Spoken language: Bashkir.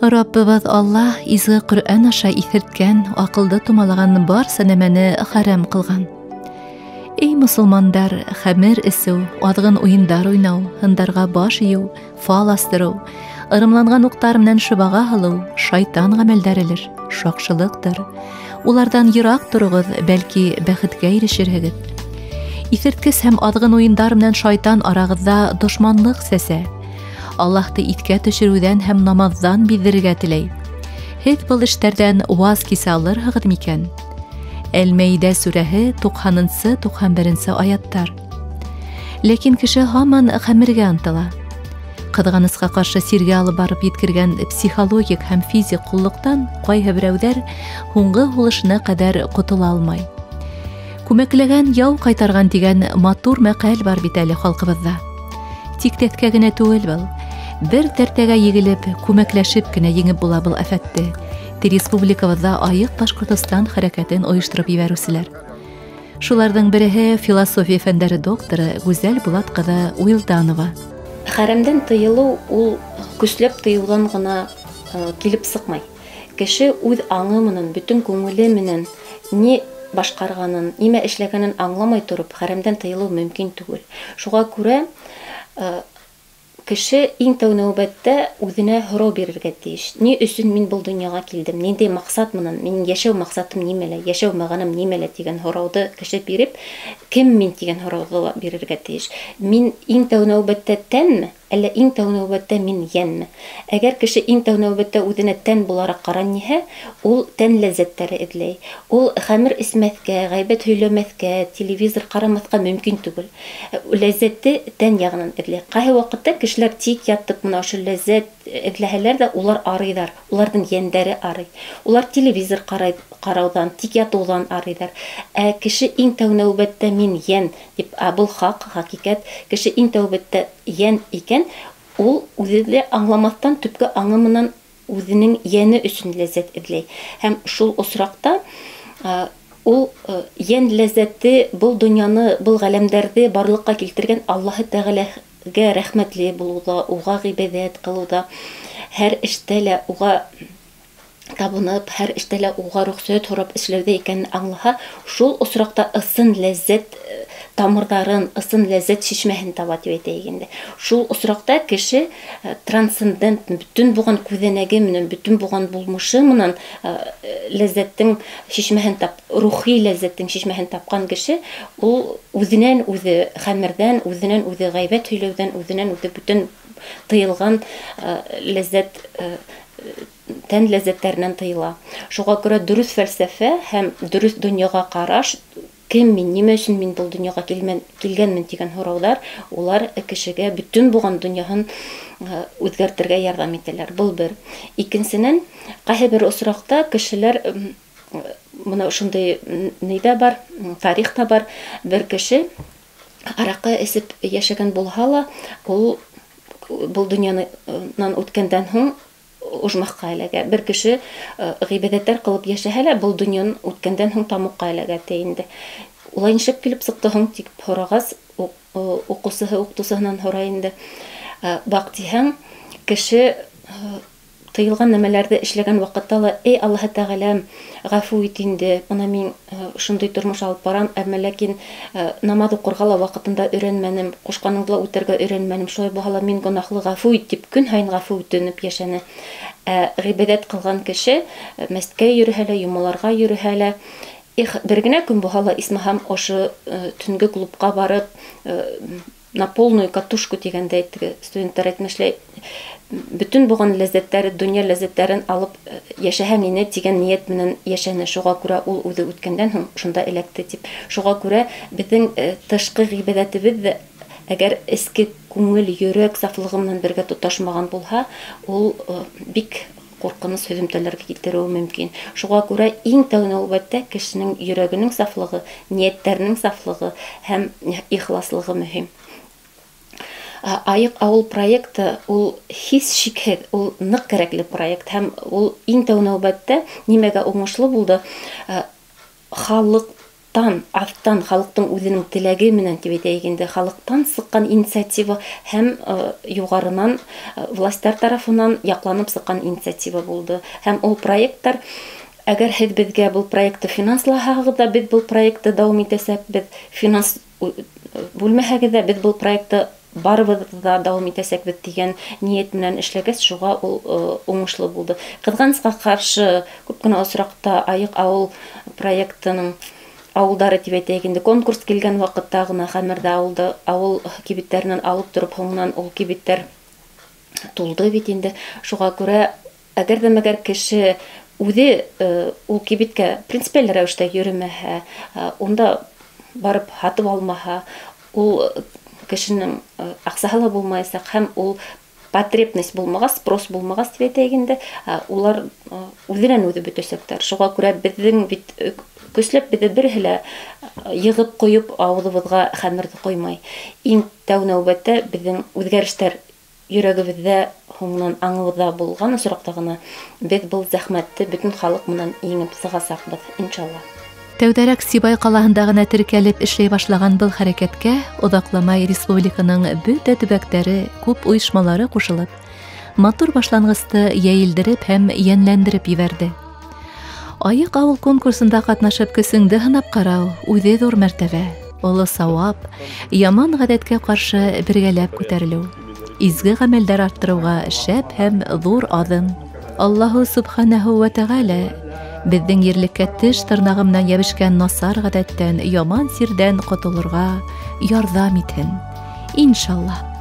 Раббыбыҙ Аллаһ изге Ҡөрьән аша иҫерткән, аҡылды тумалаған барса нәмәне харам ҡылған. Эй мосолмандар, хәмер эсеү, аҙғын уйындар уйнау, һындарға баш эйеү, фал астырыу, ырымланған уҡтар менән шыбаға һалыу шайтан ғәмәлдәрелер, шаҡшылыҡтыр. Уларҙан йыраҡ тороғоҙ, бәлки бәхеткә ирешерһегеҙ. Иҫерткес һәм аҙғын уйындар менән шайтан арағыҙҙа дошманлыҡ сәсә. Аллаһты иҫкә төшөрөүҙән һәм намаҙҙан биҙҙерергә теләй. Һеҙ был эштәрҙән ваз кисә алырһығыҙ микән? Әл-Мәйдә сүрәһе 90-91 аяттар. Ләкин кеше һаман хәмергә ынтыла. Ҡыҙғанысҡа ҡаршы сиргә алып барып еткергән психологик һәм физик ҡоллоҡтан ҡайһы берәүҙәр һуңғы һулышына ҡәҙәр ҡотола алмай. Күмәкләгән яу ҡайтарған тигән матур мәҡәл бар бит әле халҡыбыҙҙа. Тик тәҫкә генә түгел был. Бер тәртәгә егелеп, күмәкләшеп кенә еңеп була был афәтте. Республикабыҙҙа Айыҡ Башҡортостан хәрәкәтен ойоштороп ебәреүселәр. Шуларҙың береһе философия фәндәре докторы Гүзәл Булат ҡыҙы Уилданова. Хәрәмдән тыйылыу ул көсләп тыйыуҙан ғына килеп сыҡмай. Кеше үҙ аңы менән, бөтөн күңеле менән ни башҡарғанын, нимә эшләгәнен аңламай тороп, хәрәмдән тыйылыу мөмкин түгел. Шуға күрә кеше иң тәү нәүбәттә үҙенә һорау бирергә тейеш. Ни өсөн мин был донъяға килдем? Ниндәй маҡсат менән? Минең йәшәү маҡсатым нимәлә? Йәшәү мәғәнәм нимәлә тигән һорауҙы кеше биреп, кем мин тигән һорауҙы ла бирергә тейеш. Мин иң тәү нәүбәттә тәнме? Әллә иң тәү нәүбәттә мин йәнме? Әгәр кеше иң тәү нәүбәттә үҙенә тән булараҡ ҡараниһә, ул тән ләззәттәре эҙләй. Ул хәмер эсмәҫкә, ғәйбәт һөйләмәҫкә, телевизор ҡарамаҫҡа мөмкин түгел. Ләззәтте тән яғынан эҙләй. Ҡайһы ваҡытта кешеләр тик ятып мына ошо ләззәт эҙләһәләр ҙә, улар арыйҙар, уларҙың йәндәре арый. Улар телевизор ҡарауҙан, тик ятыуҙан арыйҙар. Ә кеше иң тәү нәүбәттә мин йән тип, ә был хаҡ, хәҡиҡәт, кеше иң тәүбәттә йән икән, ул үҙе лә аңламаҫтан төпкө аңы менән үҙенең йәне өсөн ләззәт эҙләй. Һәм шул осраҡта ул йән ләззәте был донъяны, был ғәләмдәрҙе барлыҡҡа килтергән Аллаһы Тәғәләгә рәхмәтле булыуҙа, уға ғибәҙәт ҡылыуҙа, һәр эштә лә уға табынып, һәр эштә лә уға рөхсәт һорап эшләүҙә икәнен аңлаһа, шул осраҡта ысын ләззәт тамырҙарын, ысын ләззәт шишмәһен таба тип әйтәйек инде. Шул осраҡта кеше трансцендент, бөтөн булған күҙәнәге менән, бөтөн булған булмышы менән ләззәттең шишмәһен тап, рухи ләззәттең шишмәһен тапҡан кеше ул үҙенән үҙе хәмерҙән, үҙенән үҙе ғәйбәт һөйләүҙән, үҙенән үҙе бөтөн тыйылған ләззәт, тән ләззәттәренән тыйыла. Шуға күрә дөрөҫ фәлсәфә һәм дөрөҫ донъяға ҡараш, кем мин, нимә өсөн мин был донъяға килгәнмен тигән һорауҙар, улар кешегә бөтөн булған донъяһын үҙгәртергә ярҙам итәләр. Был бер. Икенсенән, ҡайһы бер осраҡта кешеләр, мына ошондай ни ҙә бар, тарих та бар, бер кеше араҡы эсеп йәшәгән булһа ла, ул был донъянан үткәндән һуң ожмахҡа эләгә. Бер кеше ғибәҙәттәр ҡылып йәшәһә лә, был донъянан үткәндән һуң тамуҡҡа эләгә ти инде. Улай нишләп килеп сыҡты һуң тип һорағас, уҡыусыһы уҡытыусыһынан һорай инде. Баҡтиһәң, кеше тыйылған нәмәләрҙе эшләгән ваҡытта ла, эй Аллаһы Тәғәләм, ғәфү ит инде, бына мин шундай тормош алып барам, әммә ләкин намаҙ уҡырға ла ваҡытында өйрәнмәнем, ҡушҡаныңды ла үтәргә өйрәнмәнем, шулай булһа ла мин гонаһлы, ғәфү ит тип көн һайын ғәфү үтенеп йәшәне. Ә ғибәҙәт ҡылған кеше мәсеткә йөрөһә лә, йомаларға йөрөһә лә, их, бер генә көн булһа ла, исмаһам, ошо төнгө клубҡа барып, на полную катушку тигәндәй, теге студенттар әйтмешләй, бөтөн булған ләззәттәре, донъя ләззәттәрен алып йәшәһәң ине тигән ниәт менән йәшәне. Шуға күрә ул үҙе үткәндән һуң шунда эләкте тип. Шуға күрә беҙҙең тышҡы ғибәҙәтебеҙ ҙә әгәр эске күңел, йөрәк сафлығы менән бергә тоташмаған булһа, ул бик ҡурҡыныс һөҙөмтәләргә килтереүе мөмкин. Шуға күрә иң тәү нәүбәттә кешенең йөрәгенең сафлығы, ниәттәренең сафлығы һәм ихласлығы мөһим. Айыҡ ауыл проекты ул һис шикһеҙ, ул ныҡ кәрәкле проект һәм ул иң тәү нәүбәттә нимәгә уңышлы булды? Халыҡ Халыҡтан, аҫтан, халыҡтың үҙенең теләге менән тип әйтәйек инде, халыҡтан сыҡҡан инициатива һәм юғарынан властар тарафынан яҡланып сыҡҡан инициатива булды. Һәм ул проекттар, әгәр һеҙ беҙгә был проектты финанслаһағыҙ ҙа, беҙ был проектты дауам итәсәкбеҙ, финанс бүлмәһәгеҙ ҙә, беҙ был проектты барыбыҙ ҙа дауам итәсәкбеҙ тигән ниәт менән эшләгәс, шуға ул уңышлы булды. Ҡыҙғанысҡа ҡаршы, күп кенә осраҡта Айыҡ ауыл проектының ауылдары тип әйтәйек инде, конкурс килгән ваҡытта ғына хәмерҙе ауыл кибеттәренән алып тороп, һуңынан ул кибеттәр тулды бит инде. Шуға күрә, әгәр ҙә мәгәр кеше үҙе ул кибеткә принципиаль рәүештә йөрөмәһә, унда барып һатып алмаһа, ул кешенең аҡсаһы ла булмаясаҡ, һәм ул потребность булмағас, спрос булмағас тип әйтәйек инде, улар үҙенән үҙе бөтәсәктәр. Шуға күрә беҙҙең бит көсләп беҙҙе береһе лә йығып ҡойоп ауыҙыбыҙға хәмерҙе ҡоймай. Иң тәү нәүбәттә беҙҙең үҙгәрештәр йөрәгебеҙҙә, һуңынан аңыбыҙҙа булған осраҡта ғына беҙ был зәхмәтте бөтөн халыҡ менән еңеп сығасаҡбыҙ, иншалла. Тәүҙәрәк Сибай ҡалаһында ғына теркәлеп эшләй башлаған был хәрәкәткә оҙаҡламай республиканың бөтә төбәктәре, күп ойошмалары ҡушылып, матур башланғысты йәйелдереп һәм йәнләндереп ебәрҙе. Айыҡ ауыл конкурсында ҡатнашып көсөңдө һынап ҡарау үҙе ҙур мәртәбә, оло сауап, яман ғәҙәткә ҡаршы бергәләп күтәрелеү, изге ғәмәлдәр арттырыуға шәп һәм ҙур аҙым. Аллаһу субханаһу ва тәғәлә беҙҙең ерлеккә теш тырнағы менән йәбешкән насар ғәҙәттән, яман сирҙән ҡотолорға ярҙам итһен, иншалла.